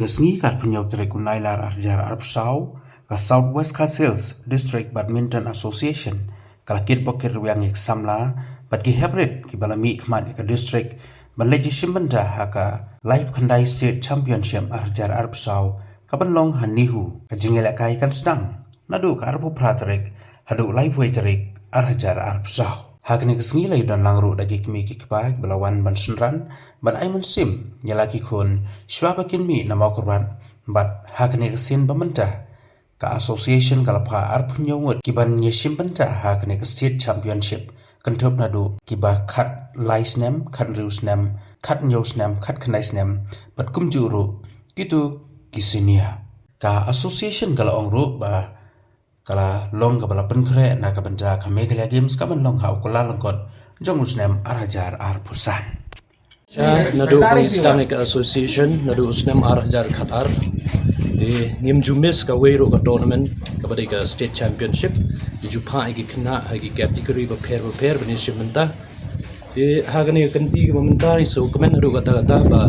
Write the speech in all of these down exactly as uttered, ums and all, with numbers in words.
Ka sngi ka arphew hynñiew tarik u Nailar arhajar arphew saw, ka South West Khasi Hills District Badminton Association ka la kit bok kit rwiang ïa ki samla bad ki heprit kiba la mih khmat ïa ka district ban leit ïashim bynta ha ka laiphew khyndai State Championship arhajar arphew saw, ka ban long ha NEHU. Ka jingïalehkai kan sdang naduh ka arphew phra tarik haduh laiphew wei tarik arhajar arphew saw. Ha kane ka sngi la ïadon lang ruh da ki kmie ki kpa kiba la wan ban synran ban ai mynsiem ïa la ki khun shwa ba kin mih na Mawkyrwat. Bad ha kane ka sien ba mynta, ka association ka la phah arphew hynñiew ngut ki ban ïashim bynta ha kane ka State Championship, kynthup naduh kiba khatlai snem, khathynriew snem, khathynñiew snem, khatkhyndai snem bad kumjuh ruh kito ki senior. Ka association ka la ong ruh ba ka la long kaba la pynkhreh na ka bynta ka Meghalaya Games ka ban long ha u kyllalyngkot jong u snem arhajar arphew san. Naduh ba ngi sdang ïa ka association naduh u snem arhajar khatar, te ngim ju miss kawei ruh ka tournament kaba dei ka State Championship. Ngi ju phah ïa ki khynnah ha ki category bapher bapher ban ïashim bynta. Te ha kane ka kynti kaba mynta ngi sngewkmen naduh katta katta ba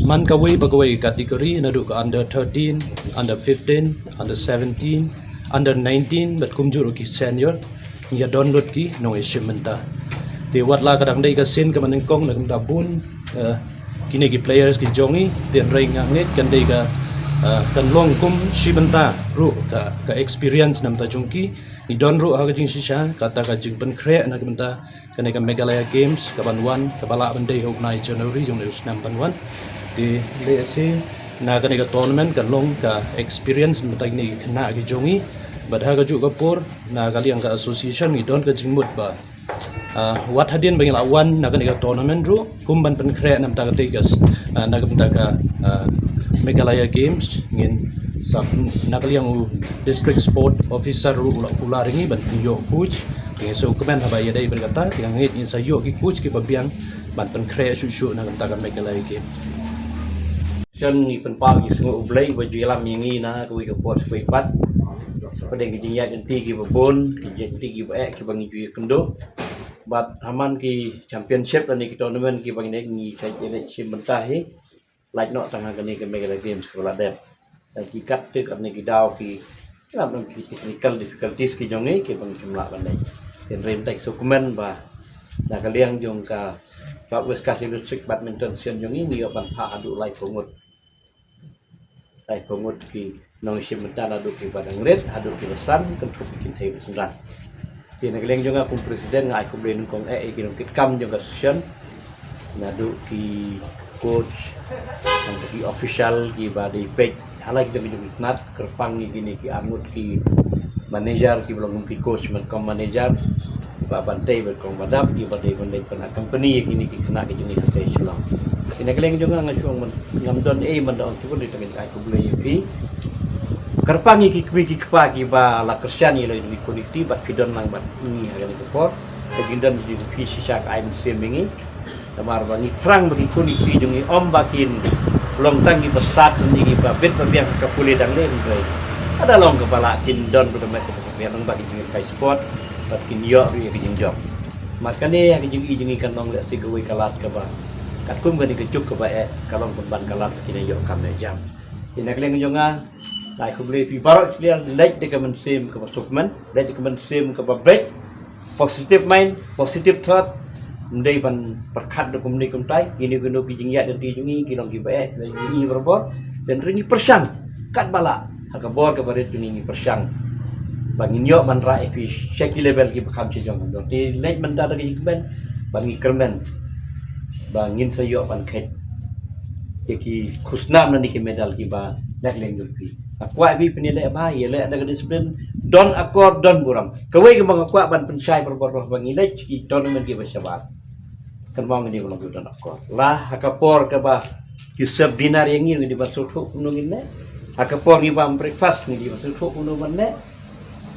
man kawei pa kawei ka category, naduh ka under thirteen, under fifteen, under seventeen, under nineteen bad kumjuh ruh ki senior, ngi ïa don lut ki nongïashim bynta. Te wat la ka dang dei ka sien kaba nyngkong na ka bynta bun, eh, kine ki players ki jong ngi, te hynrei nga ngeit kan dei ka, eh, kan long kum shi bynta ruh ka, ka experience na ka bynta jong ki. Ngi don ruh ha ka jingshisha kata ka jingpynkhreh na ka bynta kane ka Meghalaya Games ka ban wan, kaba lah ban dei ha u bnai January jong u snem ban wan. Te lehse na kane ka tournament kan long ka experience na ka bynta kine ki khynnah ki jong ngi. Bad ha kajuh ka por na ka liang ka association ngi don ka jingmut ba, ah, wat hadien ba ngi la wan na kane ka tournament ruh, kum ban pynkhreh na ka bynta katei ka s-, ah, na ka bynta ka, ah, Meghalaya Games, ngin sa, na ka liang u District Sport Officer ruh u la kular ïa ngi ban pynïoh coach. Te ngi sngewkmen haba ïadei bad kata, te nga ngeit ngin sa ïoh ki coach kiba biang ban pynkhreh shuh shuh na ka bynta ka Meghalaya Games. Shen ngi pynpaw ïa ki sngew U Blei ba ju ïalam ïa ngi na kawei ka por shuh pat. Pdeng ki jingïaid lynti kiba bun, ki jingïaid lynti kiba eh kiba ngi ju ïakynduh. Bad ha man ki championship lane ki tournament kiba ngi dei ngi shait ïaleit shim bynta hi, lait noh tang ha kane ka Meghalaya Games kaba la dep. Te ki kat te kat ne ki daw ki, ki la don ki technical difficulties ki jong ngi kiba ngi shym lah ban leit. Te hynrei mynta ngi sngewkmen ba na ka liang jong ka South West Khasi District Badminton Association jong ngi, ngi ïoh ban phah haduh laiphew ngut. Laiphew ngut ki nongïashim bynta naduh kiba dang rit haduh kiba san, kynthup ki kynthei ba synran. Te na ka liang jong nga kum president nga ai khublei nyngkong eh ïa ki nongkitkam jong ka association, naduh ki coach, naduh ki official kiba dei peit ha la ki dei jong ki tnat, kyrpang ïa kine ki arngut ki manager kiba long kum ki coach bad kum manager, Bah Bantei bad Kong Bah Dap kiba dei ban leit ban accompany ïa kine ki khynnah ki jong ngi hangtei Shillong. Te na ka liang jong nga nga shu ong, ngam don ei ban da ong shibun, hynrei tang ai khublei ïa phi. Kyrpang ïa ki kmie ki kpa kiba la kyrshan ïa la jong ki khun ki kti bad phi don lang bad ngi ha kane ka por. Ka jingdon jong phi shisha ka ai mynsiem ïa ngi. Namar ba ngi thrang ba ki khun ki kti jong ngi ym ba kin long tang kiba sat ne kiba bit ba biang ha ka pule dang leh, hynrei lada long kaba lah kin don ba ka met kaba biang nang ba ki jingïalehkai sport bad kin ïoh ruh ïa ka jingjop. Namar kane ha ka jingïohi jong ngi kan long lehse kawei ka lad kaba katkum kane ka juk kaba eh ka long pynban ka lad ba kin ïoh kam ïoh jam. Te na ka liang jong nga, nga ai khublei phi baroh, phi leit da ka mynsiem kaba sngewkmen, leit da ka mynsiem kaba beit, positive mind, positive thought. Ym dei ban pyrkhat da kumne kumtai. Kine kine ki jingïaid lynti jong ngi ki long kiba eh, ki long kiba eh barabor. Te hynrei ngi pyrshang katba lah, ha ka bor kaba rit jong ngi ngi pyrshang ba ngin ïoh ban rah ïa phi sha ki level kiba kham shajong. Te leit mynta da ka jingkmen ba ngi kyrmen ba ngin sa ïoh ban kheit ïa ki khusnam lane ki medal kiba lek leng jong phi. Nga kwah phi phin ïaleh bha, ïaleh da ka discipline, don akor, don burom. Kawei kaba nga kwah ban pynshai barabor ba ngi leit ki tournament kiba shabar, kan mong ngi dei ban long ki don akor. La ha ka por kaba ki serve dinner ïa ngi, ngi dei ban sngewthuh kumno ngin leh. Ha ka por ngi bam breakfast ngi dei ban sngewthuh kumno ban leh.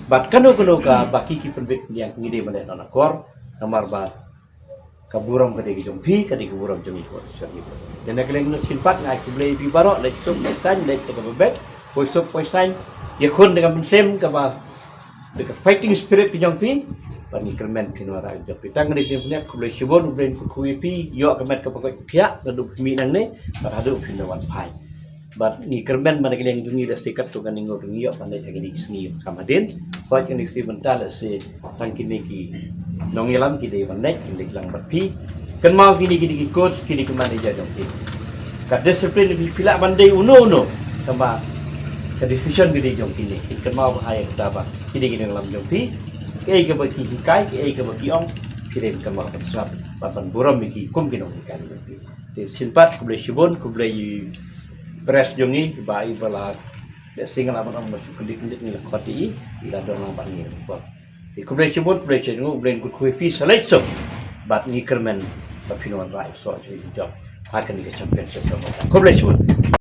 Bad kano kano kaba ki ki pynbit ïa ngi dei ban leh don akor. Namar ba ka burom ka dei ka jong phi, ka dei ka burom jong ngi, ka burom jong ngi. Te na ka liang jong nga shisien pat nga ai khublei ïa phi baroh, leit suk leit saiñ, leit da kaba beit, poi suk poi saiñ, ïakhun da ka mynsiem kaba, da ka fighting spirit ka jong phi. Bad ngi kyrmen phin wanrah ka jong phi. Tang kane ka jingpynïap, khublei shibun, U Blei un kyrkhu ïa phi, ïoh ka met kaba koit ka khiah, naduh phi mih nangne bad haduh phin da wan phai. Bad ngi kyrmen ban ki liang jong ngi lehse katto katne ngi ïoh ban leit ha kine ki sngi kam hadien. Hooid kine ki sngi mynta lehse tang kine ki nongïalam ki dei ban leit, ki leit lang bad phi. Kynmaw kine kine ki coach, kine ki manager jong phi. Ka discipline phi lah ban dei uno uno. Tangba ka decision ki dei jong kine. Kynmaw ba ha ïa kata ba kine ki nongïalam jong phi. Kaei kaba ki hikai, kaei kaba ki ong, phi dei ban kynmaw ban sngap bad ban burom ïa ki kum ki nonghikai jong phi. Te shisien pat khublei shibun, khublei press jong ngi ba i ba la, lehse nga la ban ong ba shu kyndit kyndit ngi la khot ïa i, i la don lang bad ngi. Te khublei shibun, khublei shibun, U Blei un kyrkhu ïa phi sa leit suk. Bad ngi kyrmen ba phin wanrah ïa u soh jong i jong ha kane ka championship jong ka. Khublei shibun.